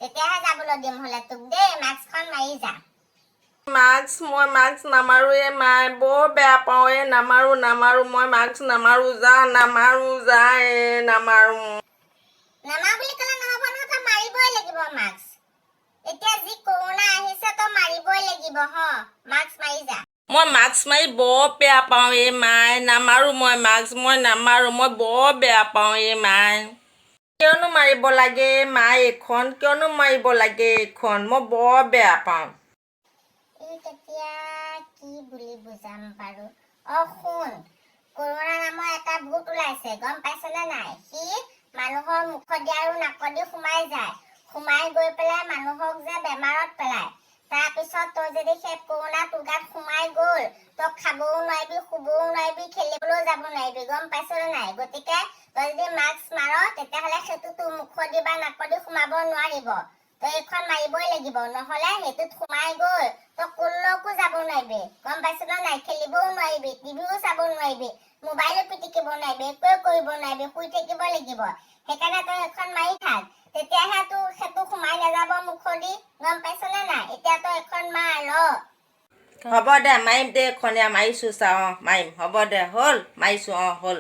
তেতিয়াহে যাবলৈ দিম হ'লে তোক দেই। মাস্কখন মাৰি যা। মাস্ক, মই মাস্ক নামাৰো। এই মাই, বৰ বেয়া পাওঁ। এই নামাৰো, নামাৰো, মই মাস্ক নামাৰো, যা, নামাৰো, যা, এই নামাৰো। নামাৰো বুলি ক'লে নহ'ব নহয়, তই মাৰিবই লাগিব মাস্ক। এতিয়া যি কৰোণা আহিছে, তই মাৰিবই লাগিব। হ, মাস্ক মাৰি যা। মই মাস্ক মাৰি বৰ বেয়া পাওঁ। এই মাই, নামাৰো মই মাস্ক, মই নামাৰো, মই বৰ বেয়া পাওঁ। এই মাই, কিয়নো মাৰিব লাগে? এই মাই, এইখন কিয়নো মাৰিব লাগে? এইখন মই বৰ বেয়া পাওঁ। এই তেতিয়া কি বুলি বুজাম বাৰু? অ শুন, কৰোণা নামৰ এটা ভূত ওলাইছে, গম পাইছনে নাই? সি মানুহৰ মুখত দি আৰু নাকত দি সোমাই যায়। সোমাই গৈ পেলাই মানুহক যে বেমাৰত পেলায়। তাৰপিছত তই যদি সেই কৰোণা তোৰ গাত সোমাই গ'ল, তই খাবও নোৱাৰিবি, শুবও নোৱাৰিবি, খেলিবলৈও যাব নোৱাৰিবি, গম পাইছনে নাই? গতিকে তই যদি মাস্ক মাৰ, তেতিয়াহ'লে সেইটো তোৰ মুখত দি বা নাকত দি সোমাব নোৱাৰিব। তই এইখন মাৰিবই লাগিব, নহ'লে সেইটোত সোমাই গৈ তই কলৈকো যাব নোৱাৰিবি, গম পাইছ নে নাই? খেলিবও নোৱাৰিবি, টিভিও চাব নোৱাৰিবি, মোবাইলো পিটিকিব নোৱাৰিবি, একোৱে কৰিব নোৱাৰিবি, শুই থাকিব লাগিব। সেইকাৰণে তই এইখন মাৰি থাক, তেতিয়াহে তোৰ সেইটো সোমাই নাযাব মুখদি, গম পাইছ নে নাই? এতিয়া তই এইখন মাৰ ল। হ'ব দে, মাৰিম দে। এইখন এয়া মাৰিছোঁ, চাওঁ। অঁ, মাৰিম, হ'ব দে, হ'ল, মাৰিছোঁ। অঁ, হ'ল।